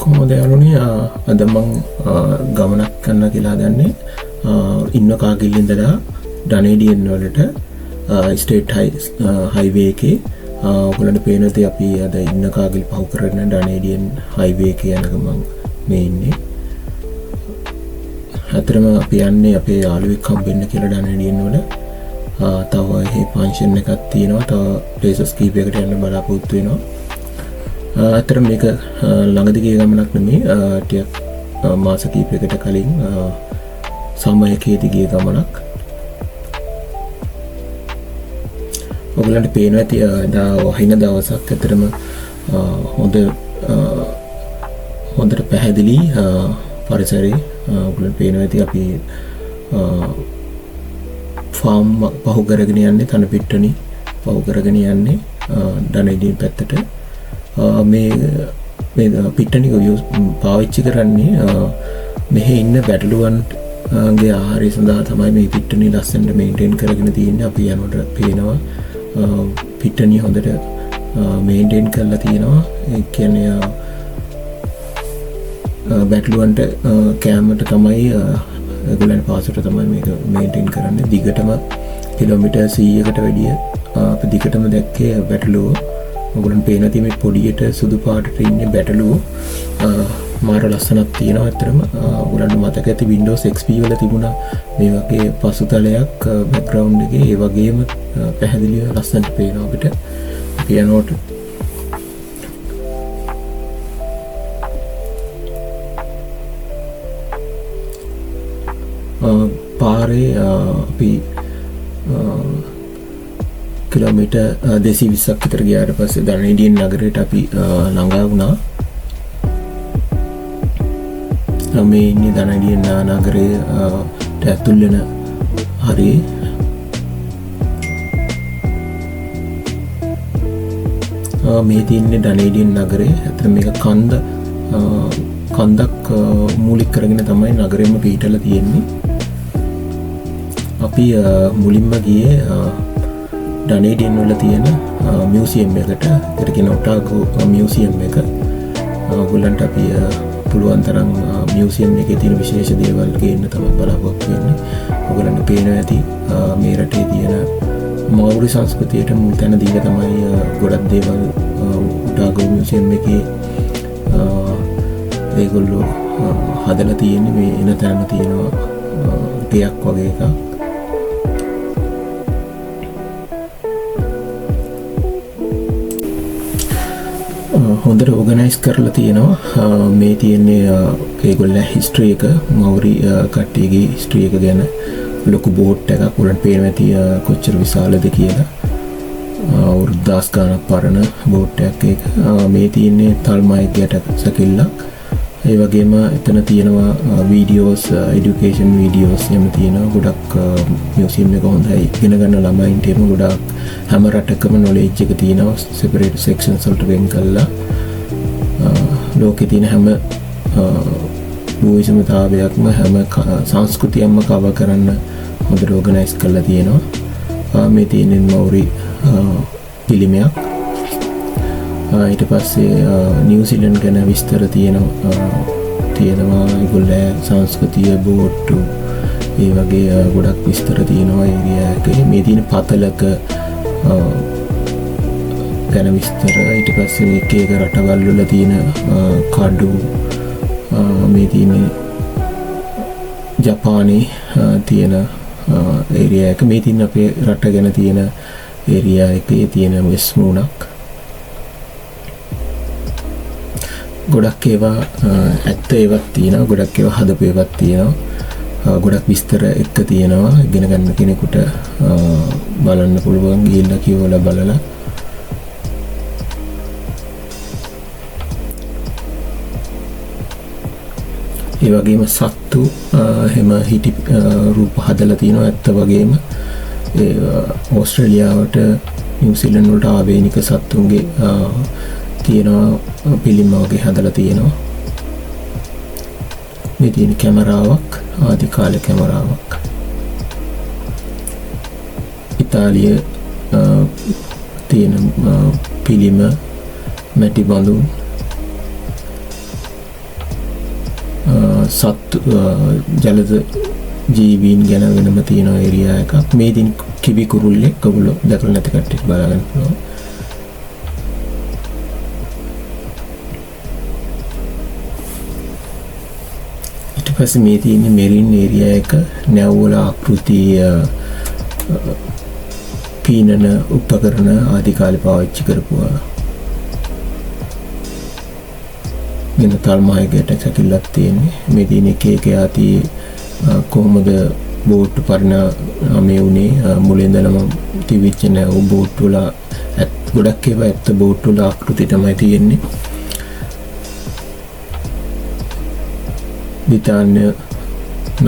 කොහොමද යාළුවනේ? අද මං ගමනක් කරන්න කියලා හදන්නේ ඉන්වකාගිල් ඉඳලා ඩනේඩියන් වලට ස්ටේට් හයිවේ එකේ. ඔයගොල්ලන්ට පේන දේ අපි අද ඉන්වකාගිල් පහු කරගෙන ඩනේඩියන් හයිවේ එකේ යන ගමන් මේ ඉන්නේ. ඇත්තටම අපි යන්නේ අපේ යාළුවෙක් හම්බෙන්න කියලා ඩනේඩියන් වල. තව එහෙ ෆන්ක්ෂන් එකක් තියෙනවා, තව ප්ලේසස් කීපයකට යන්න බලාපොරොත්තු වෙනවා. ඇත්තටම මේක ළඟදි ගිය ගමනක් නෙමෙයි, ටිකක් මාස කීපයකට කලින් සමයකේදී ගිය ගමනක්. ඔයගලන්ට පේනවා ඇති එදා වහින දවසක්. ඇත්තටම හොඳට පැහැදිලි පරිසරේ. ඔයගලන්ට පේනවා ඇති අපි ෆාම් පහු කරගෙන යන්නේ, තන පිට්ටනි පහු කරගෙන යන්නේ ඩනේඩියන් පැත්තට. මේ පිට්ටනි පාවිච්චි කරන්නේ මෙහි ඉන්න බැටළුවන්ගේ ආහාරය සඳහා තමයි මේ පිට්ටනි ලස්සනට මේන්ටේන් කරගෙන තියෙන්නේ. අපි යනකොට පේනවා පිට්ටනි හොඳට මේන්ටේන් කරලා තියෙනවා. ඒ කියන්නේ බැටළුවන්ට කෑමට තමයි, ඒගොල්ලන් පාසට තමයි මේක මේන්ටේන් කරන්නේ. දිගටම කිලෝමීටර් 100කට වැඩිය අපි දිගටම දැක්කේ බැටළුවෝ. ඔයගොල්ලන් පේන තියෙන මේ පොඩියට සුදු පාටට ඉන්නේ බැටළුවෝ. මාර ලස්සනක් තියෙනවා ඇත්තටම. ඔයගොල්ලන්ට මතක ඇති Windows XP වල තිබුණා මේ වගේ පසුතලයක් බෑග්ග්‍රවුන්ඩ් එකේ. ඒ වගේම පැහැදිලිව ලස්සනට පේනවා අපිට. අපි යනකොට පාරේ අපි කිලෝමීටර් 220ක් විතර ගියාට පස්සේ ඩනේඩියන් නගරයට අපි ළඟා වුණා. මේ ඉන්නේ ඩනේඩියන් නගරයට ඇතුල් වෙන හරියේ. මේ තියෙන්නේ ඩනේඩියන් නගරය. ඇත්තට මේක කන්දක් මූලික කරගෙන තමයි නගරෙම පිහිටලා තියෙන්නේ. අපි මුලින්ම ගියේ ඩනේඩියන් වල තියෙන මියුසියම් එකට. ඒකට කියන ඔටාගෝ මියුසියම් එක. ඔයගොල්ලන්ට අපි පුළුවන් තරම් මියුසියම් එකේ තියෙන විශේෂ දේවල් ගේන්න තමයි බලාපොරොත්තු වෙන්නේ. ඔයගොල්ලන්ට පේනවා ඇති මේ රටේ තියෙන මෞරි සංස්කෘතියට මුල් තැන දීලා තමයි ගොඩක් දේවල් ඔටාගෝ මියුසියම් එකේ ඒගොල්ලෝ හදලා තියෙන්නේ. මේ එන තැනම තියෙනවා ගෙයක් වගේ එකක්. හොඳට ඕගනයිස් කරලා තියෙනවා. මේ තියෙන්නේ ඒගොල්ලෝ හිස්ටරි එක, මෞරි කට්ටියගේ හිස්ටරි එක ගැන ලොකු බෝට් එකක්. උඩට පේනවා ඇති කොච්චර විශාලද කියලා. අවුරුදු දහස් ගාණක් පරණ බෝට් එකක් ඒක. මේ තියෙන්නේ තල්මයි ගැට සැකිල්ලක්. ඒ වගේම එතන තියෙනවා වීඩියෝස්, එඩියුකේෂන් වීඩියෝස් එහෙම තියෙනවා. ගොඩක් මියුසියම් එක හොඳයි. ඉගෙන ගන්න ළමයින්ට එහෙම ගොඩක් හැම රටකම නොලෙජ් එක තියෙනවා. සෙපරේට් සෙක්ෂන්ස් වලට වෙන් කරලා. ලෝකේ තියෙන හැම භූවිෂමතාවයක්ම හැම සංස්කෘතියක්ම කවර් කරන්න හොඳට ඕගනයිස් කරලා තියෙනවා. මේ තියෙන්නේ මෞරි පිළිමයක්. ඊට පස්සේ නිව්සීලන්ඩ් ගැන විස්තර තියෙනවා. ඒගොල්ලෝ සංස්කෘතිය, බෝට්ටු ඒ වගේ ගොඩක් විස්තර තියෙනවා ඒරියා එකේ. මේ තියෙන පතලක ගැන විස්තර. ඊට පස්සේ එක එක රටවල් වල තියෙන කඩු, මේ තියෙන ජපානයේ තියෙන ඒරියා එක. මේ තියෙන අපේ රට ගැන තියෙන ඒරියා එකේ තියෙන වෙස් මූණක්. ගොඩක් ඒවා ඇත්ත ඒවත් තියෙනවා, ගොඩක් ඒවා හදපු ඒවත් තියෙනවා. ගොඩක් විස්තර එක්ක තියෙනවා. ඉගෙන ගන්න කෙනෙකුට බලන්න පුළුවන් ගිහිල්ලා කියවලා බලලා. ඒ වගේම සත්තු එහෙම හිටි රූප හදලා තියෙනවා ඇත්ත වගේම. ඒ ඕස්ට්‍රේලියාවට නිව්සීලන්ඩ් වලට ආවේනික සත්තුන්ගේ තියෙනවා පිළිම වගේ හදලා තියෙනවා. මේ තියෙන කැමරාවක්, ආදි කාලේ කැමරාවක්. ඉතාලිය තියෙන පිළිම, මැටි බඳුන්. සත්තු ජලජ ජීවීන් ගැන වෙනම තියෙන ඒරියා එකක්. මේ ඉතින් කිවි කුරුල්ලෙක් ඔයගොල්ලෝ දැකලා නැති කට්ටියට බලා ගන්න පුළුවන්. ඊට පස්සේ මේ තියෙන්නේ මෙරින් ඒරියා එක. නැව් වල ආකෘති, පීනන උපකරණ ආදි කාලේ පාවිච්චි කරපුවා. මෙන්න තල්මහයකට සැකිල්ලක් තියෙන්නේ. මේ තියෙන එක එක ආති කොහොමද බෝට්ටු පරිණාමය වුණේ, මුලින් ඉඳලම තිබිච්ච නැව් බෝට්ටු වල ගොඩක් ඒවා ඇත්ත බෝට්ටු වල ආකෘති තමයි තියෙන්නේ. බ්‍රිතාන්‍ය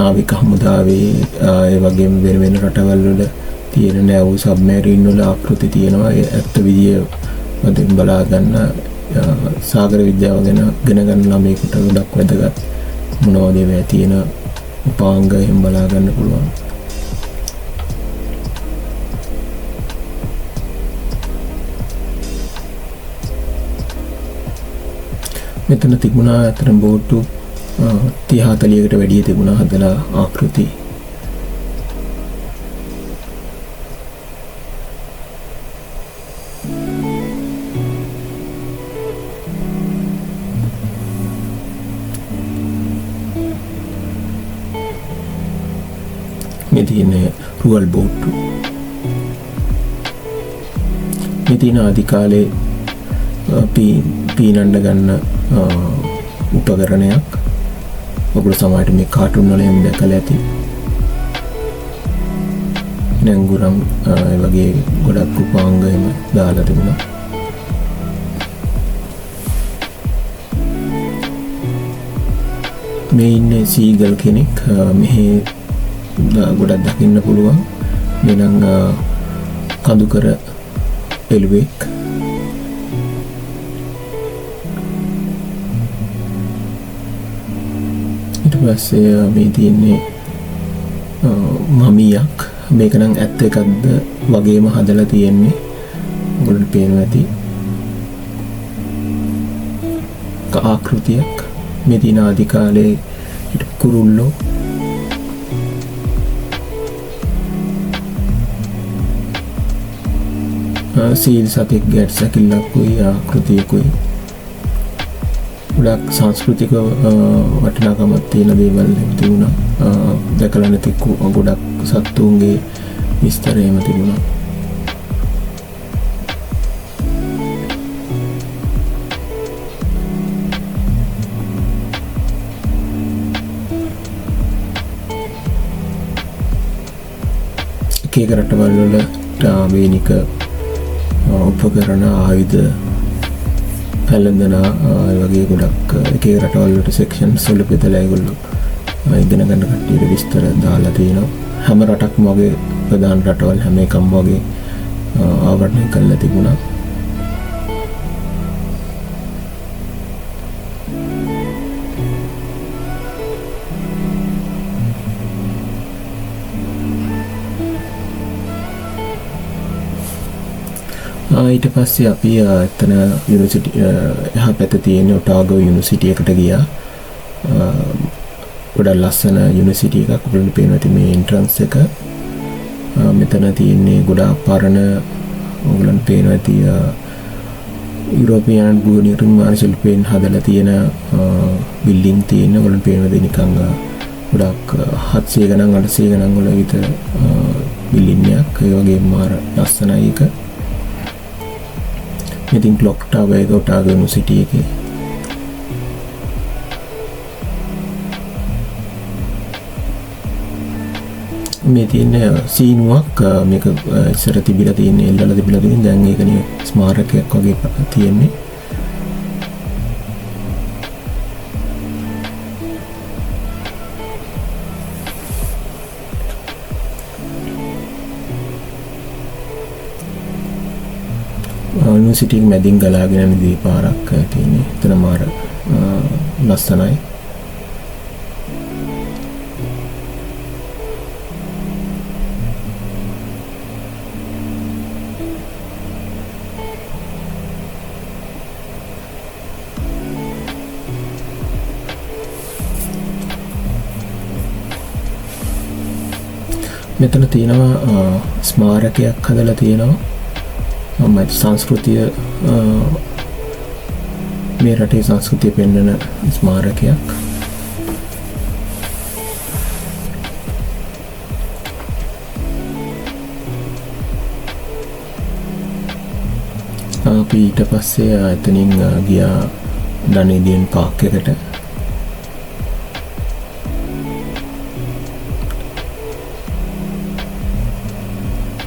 නාවික හමුදාවේ ඒ වගේම වෙන වෙන රටවල් වල තියෙන නැව් සබ්මැරීන් වල ආකෘති තියෙනවා. ඒ ඇත්ත විදිය වදින් බලා ගන්න සාගර විද්‍යාව ගැන ඉගෙන ගන්න ළමයෙකුට ගොඩක් වැදගත්. මොනවද ඒවා තියෙන උපාංග එහෙම බලා ගන්න පුළුවන්. මෙතන තිබුණා අතන බෝට්ටු 30-40කට වැඩිය තිබුණා හදලා ආකෘති. මේ තියෙන රුවල් බෝට්ටු. මේ තියෙන ආදි කාලේ පීනන්න ගන්න උපකරණයක්. ඔගොල්ලෝ සමහරවිට මේ කාටුන් වල එහෙම දැකලා ඇති. නැංගුරම් ඒ වගේ ගොඩක් උපාංග එහෙම දාලා තිබුණා. මේ ඉන්නේ සීගල් කෙනෙක්. මෙහි ගොඩක් දකින්න පුළුවන්. මේ නම් කඳුකර එළුවෙක්. ඊට පස්සේ මේ තියෙන්නේ මමියක්. මේක නම් ඇත්ත එකක්ද වගේම හදලා තියෙන්නේ. ඔයගොල්ලන්ට පේනවා ඇති ආකෘතියක්. මේ තියෙන ආදි කාලේ හිටපු කුරුල්ලෝ. සීල් සතෙක් ගැට සැකිල්ලක්කුයි ආකෘතියකුයි. ගොඩක් සංස්කෘතික වටිනාකමක් තියෙන දේවල් එහෙම තිබුණා. දැකලා නැති ගොඩක් සත්තුන්ගේ විස්තර එහෙම තිබුණා. එක එක රටවල් වල ආවේනික උපකරණ, ආයුධ, පැලඳන, ඒ වගේ ගොඩක් එක එක රටවල් වලට සෙක්ෂන්ස් වල බෙදලා ඒගොල්ලෝ ඉගෙන ගන්න කට්ටියට විස්තර දාලා තියෙනවා. හැම රටක්ම වගේ ප්‍රධාන රටවල් හැම එකම වගේ ආවරණය කරලා තිබුණා. ඊට පස්සේ අපි එතන යුනිවර්සිටි එහා පැත්තේ තියෙන ඔටාගෝ යුනිවර්සිටි එකට ගියා. ගොඩක් ලස්සන යුනිවර්සිටි එකක්. ඔයගොල්ලන්ට පේනවා ඇති මේ එන්ට්‍රන්ස් එක. මෙතන තියෙන්නේ ගොඩාක් පරණ ඔයගොල්ලන්ට පේනවා ඇති යුරෝපියන් ගෘහ නිර්මාණ ශිල්පයෙන් හදලා තියෙන බිල්ඩින් තියෙන. ඔයගොල්ලන්ට පේනවා ඇති නිකන් ගොඩක් 700 ගණන් 800 ගණන් වල විතර බිල්ඩින් එකක්. ඒ වගේම මාර ලස්සනයි එක. ඉතින් ක්ලොක් ටවර් එක ඔටාගෝ යුනිවර්සිටි එකේ. මේ තියෙන සීනුවක්. මේක ඉස්සර තිබිලා තියෙන එල්ලලා තිබිලා තියෙන. දැන් ඒක නේ ස්මාරකයක් වගේ තියෙන්නේ. යුනිවර්සිටි එක මැදින් ගලාගෙන යන දී පාරක් තියෙන්නේ. එතන මාර ලස්සනයි. මෙතන තියෙනවා ස්මාරකයක් හදලා තියෙනවා. මම සංස්කෘතිය මේ රටේ සංස්කෘතිය පෙන්වන ස්මාරකයක්. අපි ඊට පස්සේ එතනින් ගියා ඩනේඩියන් පාක් එකට.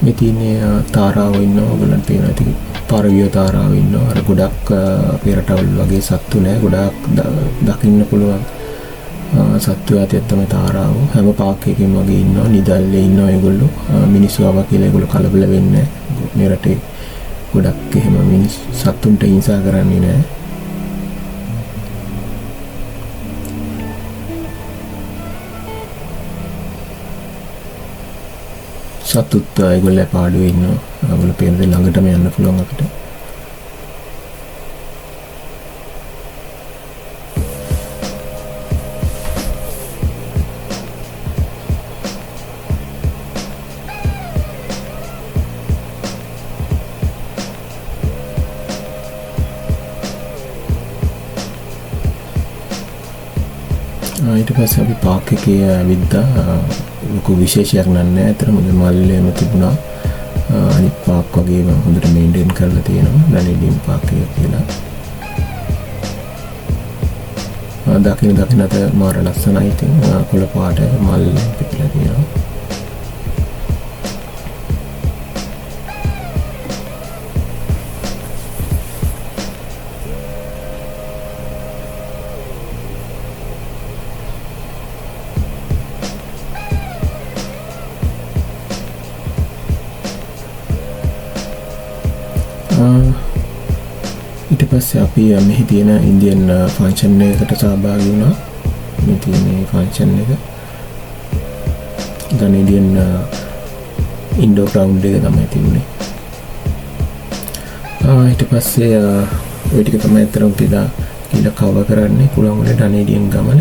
මේ තියෙන්නේ තාරාව ඉන්නවා. ඔයගොල්ලන්ට පේනවා ඇති පරවිය තාරාව ඉන්නවා. අර ගොඩක් අපේ රටවල් වගේ සත්තු නෑ. ගොඩාක් දකින්න පුළුවන් සත්තු జాතියක් තමයි තාරාව. හැම පාක් එකකින්ම වගේ ඉන්නවා. නිදල්ලේ ඉන්නවා ඒගොල්ලෝ. මිනිස්සු ආවා කියලා ඒගොල්ලෝ කලබල වෙන්නේ නෑ. මේ රටේ ගොඩක් එහෙම මිනිස් සත්තුන්ට හිංසා කරන්නේ නෑ. සතුත් ඒගොල්ලෝ පාඩුවේ ඉන්නවා. ඒගොල්ලෝ පේන දේ ළඟටම යන්න පුළුවන් අපිට. ඊට පස්සේ අපි පාක් එකේ ඇවිද්දා. ලොකු විශේෂයක් නෑ. ඇත්තටම හොඳ මල් එහෙම තිබුණා. අනිත් පාක් වගේම හොඳට මේන්ටේන් කරලා තියෙනවා ඩනේඩියන් පාක් එක කියලා. දකින දකින අත මාර ලස්සනයි. ඉතින් කොළ පාට මල් පිපිලා තියෙනවා. ඊට පස්සේ අපි මෙහි තියෙන ඉන්දියන් ෆන්ක්ෂන් එකකට සහභාගී වුණා. මේ තියෙන ෆන්ක්ෂන් එක ඩනේඩියන් ඉන්ඩෝර් ග්‍රවුන්ඩ් එක තමයි තිබුණේ. ඊට පස්සේ ඔය ටික තමයි අතරම පිටා කියලා කවර් කරන්නේ. පුළුවන් වුණේ ඩනේඩියන් ගමන.